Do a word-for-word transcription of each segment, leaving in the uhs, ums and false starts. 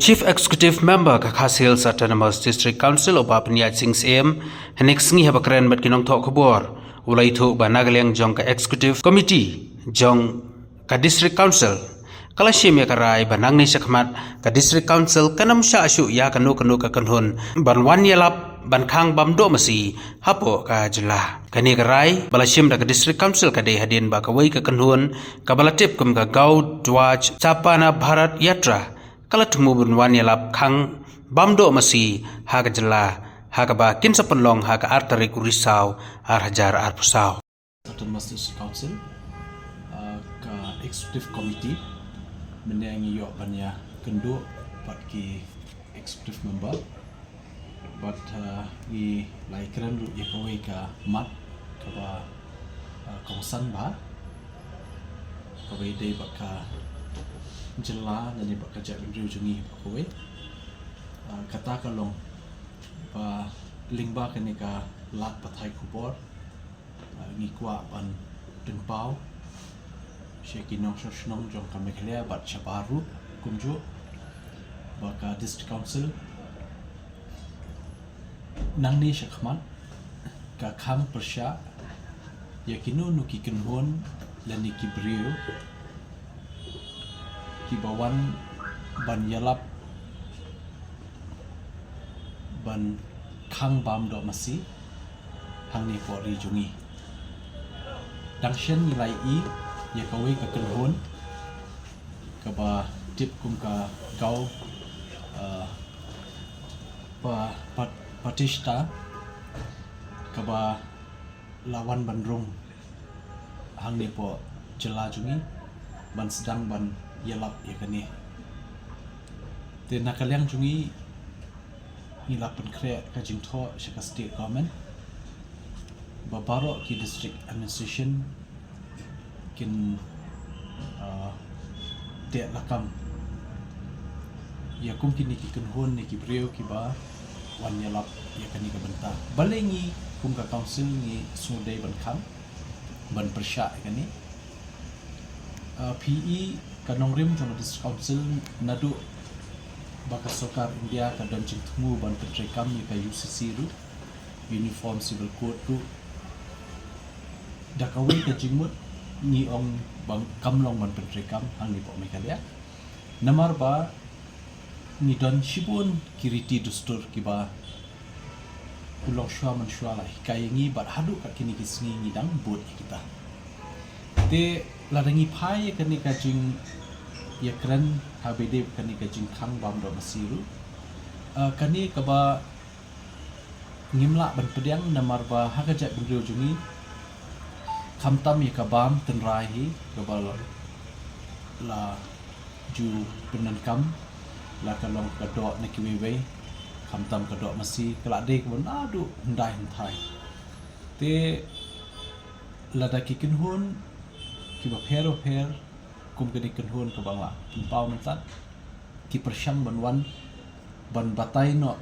Chief Executive Member ka Khasi Hills Autonomous District Council u Bah Pynïaid Sing Syiem, hynne ka sngi haba kren bad ki nongthoh khubor, u la ïathuh ba na ka liang jong ka Executive Committee jong ka District Council ka la shim ïa ka rai ba nangne shakhmat ka District Council kan ym shah shuh ïa kano kano ka kynhun ban wan ïalap ban khang bam doh masi hapoh ka jylla. Kane ka rai ba la shim da ka District Council ka dei hadien ba kawei ka kynhun kaba la tip kum ka Gau Dhwaj Chapana Bharat Yatra ka la thmu ban wan ïalap khang bam doh masi ha ka jylla, ha kaba kin sa pynlong ha ka ar tarik u Risaw ar hajar arphew saw. Autonomous District Council, uh, ka Executive Committee, mynne ngi ïoh ban ïakynduh bad ki Executive Member, bad, uh, ngi la ïakren ruh ïa kawei ka mat kaba, uh, kongsan bha, kaba ïadei bad ka jylla lane bad ka jaitbynriew jong ngi bad kawei. Uh, kata ka long ba lyngba kane ka lad pathai khubor, uh, ngi kwah ban pynpaw sha ki nongshong shnong jong ka Meghalaya bad shabar ruh kumjuh ba ka District Council nangne shakhmat ka khang pyrshah ïa kino kino ki kynhun lane ki briew kiba wan ban ïalap ban khang bam doh masi hangne hapoh ri jong ngi. Dang shen ngi la ïohi ïa kawei ka kynhun kaba tip kum ka Gau, uh, Pa-, Pa-, Patista, kaba la wan ban rung hangne hapoh jylla jong ngi ban sdang ban ïalap ïa kane. Te na ka liang jong ngi, ngi la pynkhreh ka jingthoh sha ka State Government ba baroh ki District Administration kin, uh, teh lakam ïa kum kine ki kynhun ne ki briew kiba wan ïalap ïa kane ka bynta. Balei ngi kum ka Council ngi sngewdei ban khang, ban pyrshah ïa kane? Uh, phi i ka nongrim jong ka District Council naduh ba ka Sorkar India ka don jingthmu ban pyntreikam ïa ka U C C ruh, Uniform Civil Code ruh, da kawei ka jingmut ngi ong ba kam long ban pyntreikam hangne hapoh Meghalaya. Namar ba ngi don shibun ki riti dustur kiba u longshuwa manshuwa la hikai ïa ngi bad haduh kat kine ki sngi ngi dang bud ïa kita. Te lada ngi phai ïa kane ka jingïakren ha kaba ïadei bad kane ka jingkhang bam doh masi ruh, uh, kane kaba ngim lah ban pdiang namar ba ha ka jaitbynriew jong ngi khamtam ïa ka bam tynrai hi kaba la, la ju pyndonkam, la ka long ka doh na kiwei wei, khamtam ka doh masi ka la dei kaba naduh hyndai hynthai. Te lada ki kynhun kiba pher ba pher kum kane ka kynhun kaba nga la pynpaw mynta ki pyrshang ban wan ban batai noh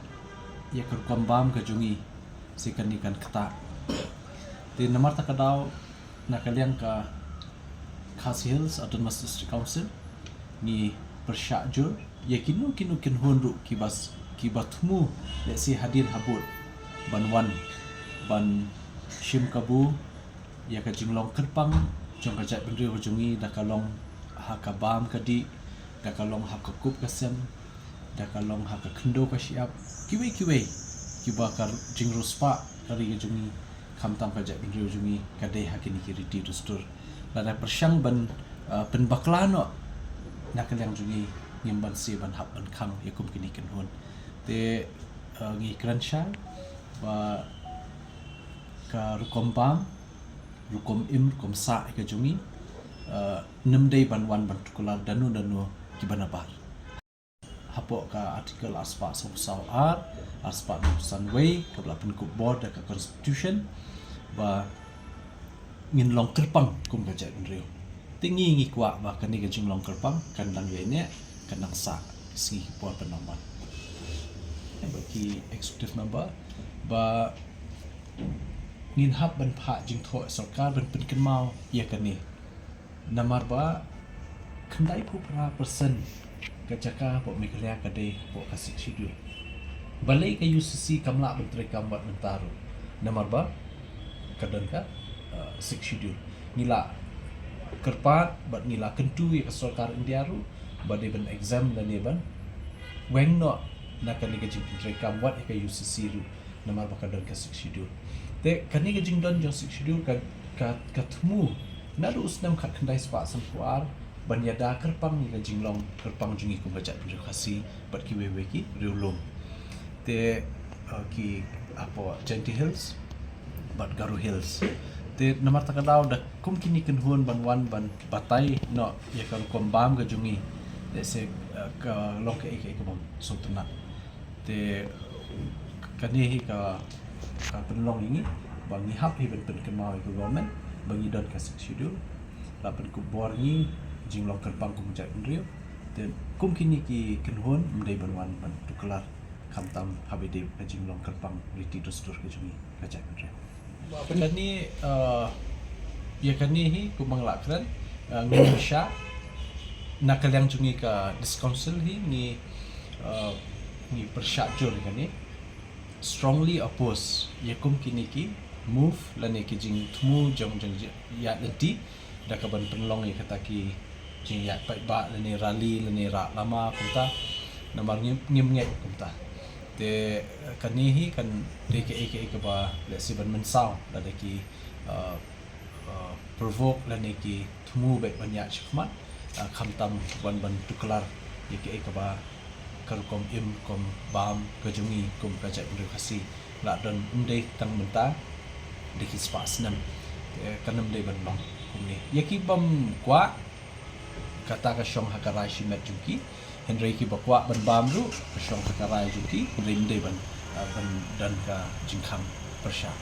ïa ka rukom bam ka jong ngi, se kane kan ktah. Te namar kata ka daw na ka liang ka Khasi Hills Autonomous District Council ngi pyrshah jur ïa kino kino kynhun ruh kiba s-, kiba thmu lehse hadien habud ban wan ban shim kabu ïa ka jinglong kyrpang jong ka jaitbynriew jong ngi, da ka long ha ka bam ka dih, da ka long ha ka kup ka sem, da ka long ha ka khyndew ka shyiap, kiwei kiwei kiba ka r-, jingriewspah ka ri ka jong ngi, khamtam ka jaitbynriew jong ngi ka dei ha kine ki riti dustur. Lada pyrshang ban, uh, pynbakla noh na ka liang jong ngi, ngim banse ban hap ban khang ïa kum kine ki kynhun. Te, uh, ngi kren shai ba ka rukom bam, rukom im, rukom sah ïa ka jong ngi, uh, ym dei ban wan ban tuklar da no da no kiba nabar. Hapoh ka Article arspah sawphew saw ar, arspah hynriewphew san wei, kaba la pynkup bor da ka Constitution, ba ngin long kyrpang kum ka jaitbynriew. Te ngi ngi kwah ba kane ka jinglong kyrpang kan dang ïaineh, kan dang sah sngi ki por ban wan. Bad ki Executive Member ba ngin hap ban phah jingthoh sorkar ban pynkynmaw ïa kane. Namar ba khyndaiphew phra percent Ka jaka hapoh Meghalaya ka dei hapoh ka Sixth Schedule. Balei ka U C C kam lah ban treikam wat mynta ruh? Namar ba ka don ka, uh, Sixth Schedule. Ngi la kyrpad bad ngi la kyntu ïa ka sorkar India ruh ba dei ban exempt lane ban weng noh na kane ka jingpyntreikam wat ïa ka U C C ruh, namar ba ka don ka Sixth Schedule. Te kane ka jingdon jong Sixth Schedule ka, ka, ka thmu naduh u snem khatkhyndai spah sanphew ar ban ïada kyrpang ïa ka jinglong kyrpang jong ngi kum ka jaitbynriew Khasi bad kiwei wei ki riewlum. Te, uh, ki hapoh Jaintia Hills bad Garo Hills. Te namar kata ka daw da kum kine ki kynhun ban wan ban batai noh ïa ka rukom bam ka jong ngi. Let's say, uh, ka long kaei kaei ka bym sngewtynnat. Te kane hi ka, ka pynlong ïa ngi ba ngi hap hi ban pynkynmaw ïa ka government ba ngi don ka Sixth Schedule. La pynkup bor ïa ngi jinglong kyrpang kum ka jaitbynriew. Te kum kine ki kynhun ym dei ban wan ban tuklar khamtam haba ïadei ka jinglong kyrpang riti dustur ka jong ngi ka jaitbynriew. Kane, uh, ïa kane hi kumba nga la kren, uh, ngi pyrshah na ka liang jong ngi ka District Council hi ngi, uh, ngi pyrshah jur ïa kane, strongly oppose ïa kum kine ki move lane ki jingthmu jong jong ïa lynti da kaban pynlong ïa kata ki jingïaid paidbah lane rally lane rah lama kumta. Namar ngim, ngim ngeit kumta. Te kane hi kan dei kaei kaei kaba lehse ban mynsaw lada ki, uh, uh, provoke lane ki thmu beit ban ïaid shakhmat, uh, khamtam ban ban tuklar ïa kaei kaba ka rukom im rukom bam ka jong ngi kum ka jaitbynriew Khasi. La don ym dei tang mynta, dei ki spah snem. Eh, kan ym dei ban long kumne. Ïa ki bym kwah, kata ka shong ha ka rai shimet jong ki. Hynrei ki ba kwah ban bam ruh ka shong ha ka rai jong ki. Hynrei ym dei ban, ah, ban don ka jingkhang pyrshah.